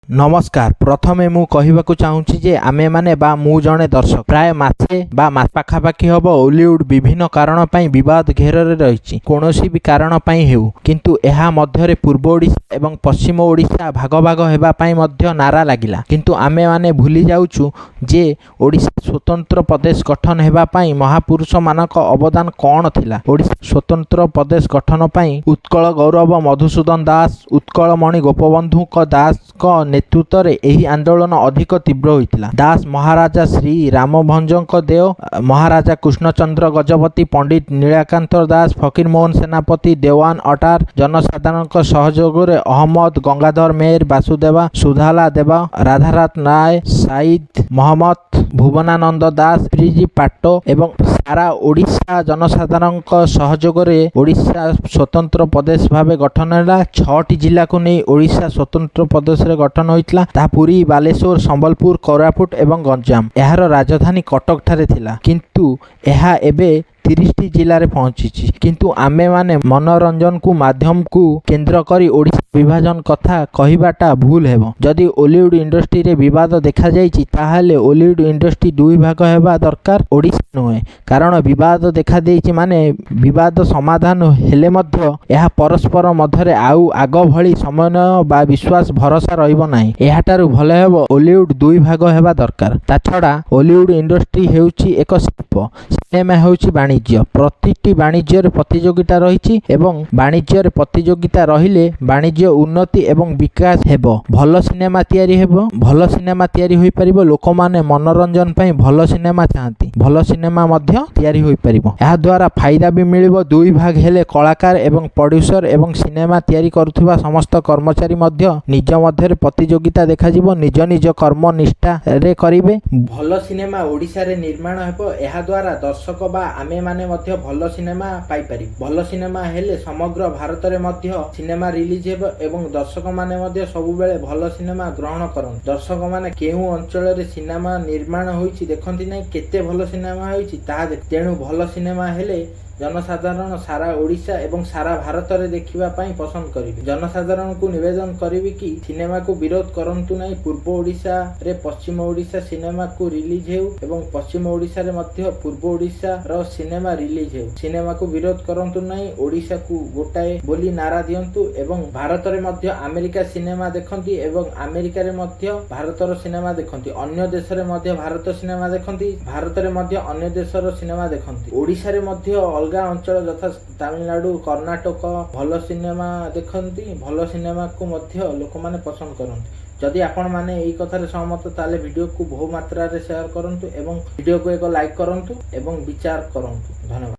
ନମସ୍କାର। ପ୍ରଥମେ ମୁଁ କହିବାକୁ ଚାହୁଁଛି ଯେ ଆମେମାନେ ବା ମୁଁ ଜଣେ ଦର୍ଶକ। ପ୍ରାୟ ମାସେ ବା ମାସ ପାଖାପାଖି ହେବ ଓଲିଉଡ୍ ବିଭିନ୍ନ କାରଣ ପାଇଁ ବିବାଦ ଘେରରେ ରହିଛି। କୌଣସି ବି କାରଣ ପାଇଁ ହେଉ, କିନ୍ତୁ ଏହା ମଧ୍ୟରେ ପୂର୍ବ ଓଡ଼ିଶା ଏବଂ ପଶ୍ଚିମ ଓଡ଼ିଶା ଭାଗ ଭାଗ ହେବା ପାଇଁ ମଧ୍ୟ ନାରା ଲାଗିଲା। କିନ୍ତୁ ଆମେମାନେ ଭୁଲି ଯାଉଛୁ ଯେ ଓଡ଼ିଶା ସ୍ୱତନ୍ତ୍ର ପ୍ରଦେଶ ଗଠନ ହେବା ପାଇଁ ମହାପୁରୁଷମାନଙ୍କ ଅବଦାନ କ'ଣ ଥିଲା। ଓଡ଼ିଶା ସ୍ୱତନ୍ତ୍ର ପ୍ରଦେଶ ଗଠନ ପାଇଁ ଉତ୍କଳ ଗୌରବ ମଧୁସୂଦନ ଦାସ, ଉତ୍କଳମଣି ଗୋପବନ୍ଧୁଙ୍କ ଦାସଙ୍କ ନେତୃତ୍ୱରେ ଏହି ଆନ୍ଦୋଳନ ଅଧିକ ତୀବ୍ର ହୋଇଥିଲା। ଦାସ, ମହାରାଜା ଶ୍ରୀ ରାମଭଞ୍ଜଙ୍କ ଦେଓ, ମହାରାଜା କୃଷ୍ଣଚନ୍ଦ୍ର ଗଜପତି, ପଣ୍ଡିତ ନୀଳକାନ୍ତ ଦାସ, ଫକୀରମୋହନ ସେନାପତି, ଦେୱାନ ଅଟାର, ଜନସାଧାରଣଙ୍କ ସହଯୋଗରେ ଅହମ୍ମଦ, ଗଙ୍ଗାଧର ମେହେର, ବାସୁଦେବ ସୁଧାଲା ଦେବ, ରାଧାନାଥ ରାୟ, ସାଇଦ ମହମ୍ମଦ, ଭୁବନାନନ୍ଦ ଦାସ, ପ୍ରିଜି ପାଟୋ ଏବଂ ସାରା ଓଡ଼ିଶା ଜନସାଧାରଣଙ୍କ ସହଯୋଗରେ ଓଡ଼ିଶା ସ୍ୱତନ୍ତ୍ର ପ୍ରଦେଶ ଭାବେ ଗଠନ ହେଲା। ଛଅଟି ଜିଲ୍ଲାକୁ ନେଇ ଓଡ଼ିଶା ସ୍ୱତନ୍ତ୍ର ପ୍ରଦେଶରେ ଗଠନ ହୋଇଥିଲା। ତାହା ପୁରୀ, ବାଲେଶ୍ୱର, ସମ୍ବଲପୁର, କୋରାପୁଟ ଏବଂ ଗଞ୍ଜାମ। ଏହାର ରାଜଧାନୀ କଟକଠାରେ ଥିଲା, କିନ୍ତୁ ଏହା ଏବେ 30ଟି ଜିଲ୍ଲାରେ ପହଞ୍ଚିଛି। କିନ୍ତୁ ଆମେମାନେ ମନୋରଞ୍ଜନକୁ ମାଧ୍ୟମକୁ କେନ୍ଦ୍ର କରି ଓଡ଼ିଶା ବିଭାଜନ କଥା କହିବାଟା ଭୁଲ ହେବ। ଯଦି ଓଲିଉଡ୍ ଇଣ୍ଡଷ୍ଟ୍ରିରେ ବିବାଦ ଦେଖାଯାଇଛି, ତାହେଲେ ଓଲିଉଡ୍ ଇଣ୍ଡଷ୍ଟ୍ରି ଦୁଇ ଭାଗ ହେବା ଦରକାର, ଓଡ଼ିଶା ନୁହେଁ। କାରଣ ବିବାଦ ଦେଖାଦେଇଛି ମାନେ ବିବାଦ ସମାଧାନ ହେଲେ ମଧ୍ୟ ଏହା ପରସ୍ପର ମଧ୍ୟରେ ଆଉ ଆଗ ଭଳି ସମନ୍ୱୟ ବା ବିଶ୍ୱାସ ଭରସା ରହିବ ନାହିଁ। ଏହାଠାରୁ ଭଲ ହେବ ଓଲିଉଡ୍ ଦୁଇ ଭାଗ ହେବା ଦରକାର। ତା ଛଡ଼ା ଓଲିଉଡ୍ ଇଣ୍ଡଷ୍ଟ୍ରି ହେଉଛି ଏକ ଶିଳ୍ପ, ସିନେମା ହେଉଛି ବାଣିଜ୍ୟ। ପ୍ରତିଟି ବାଣିଜ୍ୟରେ ପ୍ରତିଯୋଗିତା ରହିଛି ଏବଂ ବାଣିଜ୍ୟରେ ପ୍ରତିଯୋଗିତା ରହିଲେ ବାଣିଜ୍ୟ ଉନ୍ନତି ଏବଂ ବିକାଶ ହେବ। ଭଲ ସିନେମା ତିଆରି ହେବ, ଭଲ ସିନେମା ତିଆରି ହୋଇପାରିବ। ଲୋକମାନେ ମନୋରଞ୍ଜନ ପାଇଁ ଭଲ ସିନେମା ଚାହାନ୍ତି, ଭଲ ସିନେମା ମଧ୍ୟ ତିଆରି ହୋଇପାରିବ। ଏହାଦ୍ୱାରା ଫାଇଦା ବି ମିଳିବ। ଦୁଇ ଭାଗ ହେଲେ କଳାକାର ଏବଂ ପ୍ରଡ୍ୟୁସର ଏବଂ ସିନେମା ତିଆରି କରୁଥିବା ସମସ୍ତ କର୍ମଚାରୀ ମଧ୍ୟ ନିଜ ମଧ୍ୟରେ ପ୍ରତିଯୋଗିତା ଦେଖାଯିବ, ନିଜ ନିଜ କର୍ମ ନିଷ୍ଠାରେ କରିବେ। ଭଲ ସିନେମା ଓଡ଼ିଶାରେ ନିର୍ମାଣ ହେବ। ଏହାଦ୍ୱାରା ଦର୍ଶକ ବା ଆମେମାନେ ମଧ୍ୟ ଭଲ ସିନେମା ପାଇପାରିବୁ। ଭଲ ସିନେମା ହେଲେ ସମଗ୍ର ଭାରତରେ ମଧ୍ୟ ସିନେମା ରିଲିଜ ହେବ ଏବଂ ଦର୍ଶକମାନେ ମଧ୍ୟ ସବୁବେଳେ ଭଲ ସିନେମା ଗ୍ରହଣ କରନ୍ତି। ଦର୍ଶକମାନେ କେଉଁ ଅଞ୍ଚଳରେ ସିନେମା ନିର୍ମାଣ ହୋଇଛି ଦେଖନ୍ତି ନାହିଁ, କେତେ ଭଲ ସିନେମା ହୋଇଛି ତାହା ଦେଖ। ତେଣୁ ଭଲ ସିନେମା ହେଲେ ଜନସାଧାରଣ ସାରା ଓଡ଼ିଶା ଏବଂ ସାରା ଭାରତରେ ଦେଖିବା ପାଇଁ ପସନ୍ଦ କରିବେ। ଜନସାଧାରଣଙ୍କୁ ନିବେଦନ କରିବି କି ସିନେମାକୁ ବିରୋଧ କରନ୍ତୁ ନାହିଁ। ପୂର୍ବ ଓଡ଼ିଶାରେ ପଶ୍ଚିମ ଓଡ଼ିଶା ସିନେମାକୁ ରିଲିଜ ହେଉ ଏବଂ ପଶ୍ଚିମ ଓଡ଼ିଶାରେ ମଧ୍ୟ ପୂର୍ବ ଓଡ଼ିଶାର ସିନେମା ରିଲିଜ ହେଉ। ସିନେମାକୁ ବିରୋଧ କରନ୍ତୁ ନାହିଁ। ଓଡ଼ିଶାକୁ ଗୋଟାଏ ବୋଲି ନାରା ଦିଅନ୍ତୁ। ଏବଂ ଭାରତରେ ମଧ୍ୟ ଆମେରିକା ସିନେମା ଦେଖନ୍ତି ଏବଂ ଆମେରିକାରେ ମଧ୍ୟ ଭାରତର ସିନେମା ଦେଖନ୍ତି। ଅନ୍ୟ ଦେଶରେ ମଧ୍ୟ ଭାରତ ସିନେମା ଦେଖନ୍ତି, ଭାରତରେ ମଧ୍ୟ ଅନ୍ୟ ଦେଶର ସିନେମା ଦେଖନ୍ତି। ଓଡ଼ିଶାରେ ମଧ୍ୟ ଅଲଗା ଅଞ୍ଚଳ ଯଥା ତାମିଲନାଡୁ, କର୍ଣ୍ଣାଟକ ଭଲ ସିନେମା ଦେଖନ୍ତି। ଭଲ ସିନେମାକୁ ମଧ୍ୟ ଲୋକମାନେ ପସନ୍ଦ କରନ୍ତି। ଯଦି ଆପଣମାନେ ଏଇ କଥାରେ ସହମତ, ତାହେଲେ ଭିଡ଼ିଓକୁ ବହୁ ମାତ୍ରାରେ ସେୟାର କରନ୍ତୁ ଏବଂ ଭିଡ଼ିଓକୁ ଏକ ଲାଇକ୍ କରନ୍ତୁ ଏବଂ ବିଚାର କରନ୍ତୁ। ଧନ୍ୟବାଦ।